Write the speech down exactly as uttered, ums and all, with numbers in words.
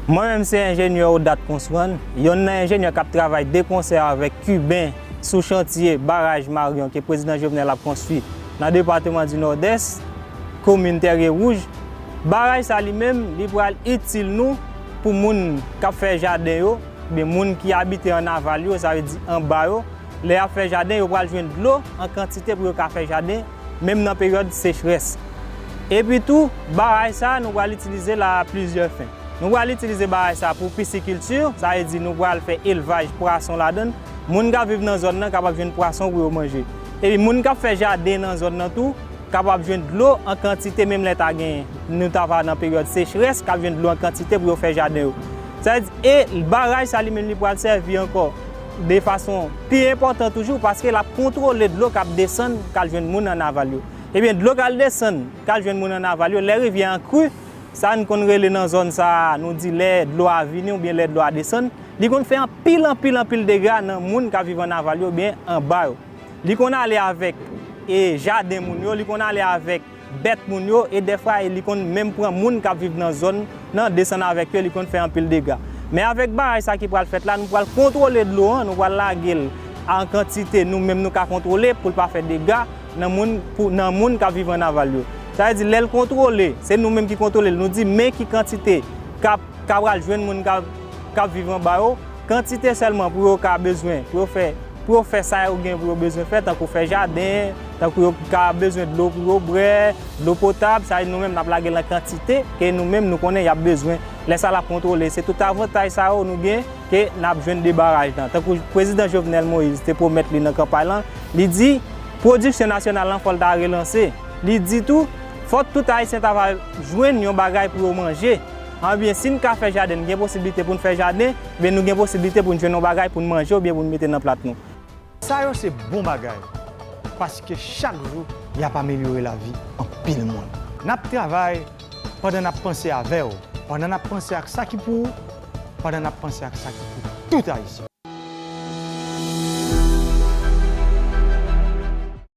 Mwen menm se enjenyè Odat Conswan, yonn nan enjenyè k ap travay de konsè avèk Kiben sou chantye baraj Marion ke prezidan Jovenel ap konstwi nan depatman di Nòdès, komin Tèrye Wouj. Baraj sa li menm, li pral itil nou pou moun k ap fè jaden yo, oubyen moun ki abite an aval yo, sa vle di anba yo. Lè y ap fè jaden, yo pral jwenn dlo an kantite pou yo ka fè jaden, menm nan peryòd sechrès. Epi tou, baraj sa a, nou pral itilize l a plizyè fen. Nou pral itilize baraj sa a pou pisikilti, sa vle di nou pral fè elvaj pwason ladan l. Moun k ap viv nan zòn nan kapab jwenn pwason pou yo manje. Epi moun k ap fè jaden nan zòn nan tou, kapab jwenn dlo an kantite menm lè ta genyen. Nou ta va nan peryòd sechrès, k ap jwenn dlo an kantite pou yo fè jaden yo. Sa vle di, e baraj sa li menm li pral sèvi ankò de fason pi enpòtan toujou, paske l ap kontwole dlo k ap desann, k al jwenn moun an aval yo. Ebyen, dlo k al desann, k al jwenn moun an aval yo, lè rivyè an kri, sa n konn rele nan zòn sa a, nou di lè dlo a vini oubyen lè dlo a desann, li konn fè anpil, anpil, anpil dega nan moun k ap viv an aval yo oubyen anba yo. Li konn ale avèk, e, jaden moun yo, li konn ale avèk bèt moun yo, e dèfwa, e, li konn menm pran moun k ap viv nan zòn nan, desann avèk yo, li konn fè anpil dega. Men avèk baraj sa ki pral fèt la, nou pral kontwole dlo an, nou pral lage l an kantite nou menm nou ka kontwole pou l pa fè dega nan moun, pou, nan moun k ap viv an aval yo. Sa vle di, lè l kontwole, se nou menm ki kontwole l, nou di men ki kantite k ap, k ap pral jwenn moun k ap, k ap viv anba yo, kantite sèlman pou yo ka bezwen, pou yo fè, pou yo fè sa yo gen pou yo bezwen fè, tankou fè jaden, tankou yo ka bezwen dlo pou yo bwè, dlo potab, sa vle di nou menm n ap lage l nan kantite ke nou menm nou konnen y ap bezwen. Lè sa l ap kontwole, se tout avantaj sa yo nou gen ke n ap jwenn de baraj lan. Tankou prezidan Jovenel Moïse te pwomèt li nan kanpay lan, li di pwodiksyon nasyonal lan fò l ta relanse. Li di tou, fò tout Ayisyen ta va jwenn yon bagay pou yo manje. Anbyen, si n ka fè jaden, n gen posiblite pou n fè jaden, men nou gen posiblite pou n jwenn yon bagay pou n manje oubyen pou n mete nan plat nou. Sa yo se bon bagay, paske chak jou, y ap amelyore lavi anpil moun. N ap travay pandan n ap panse avè w, pandan n ap panse ak sa ki pou ou, pandan n ap panse ak sa ki pou tout Ayisyen.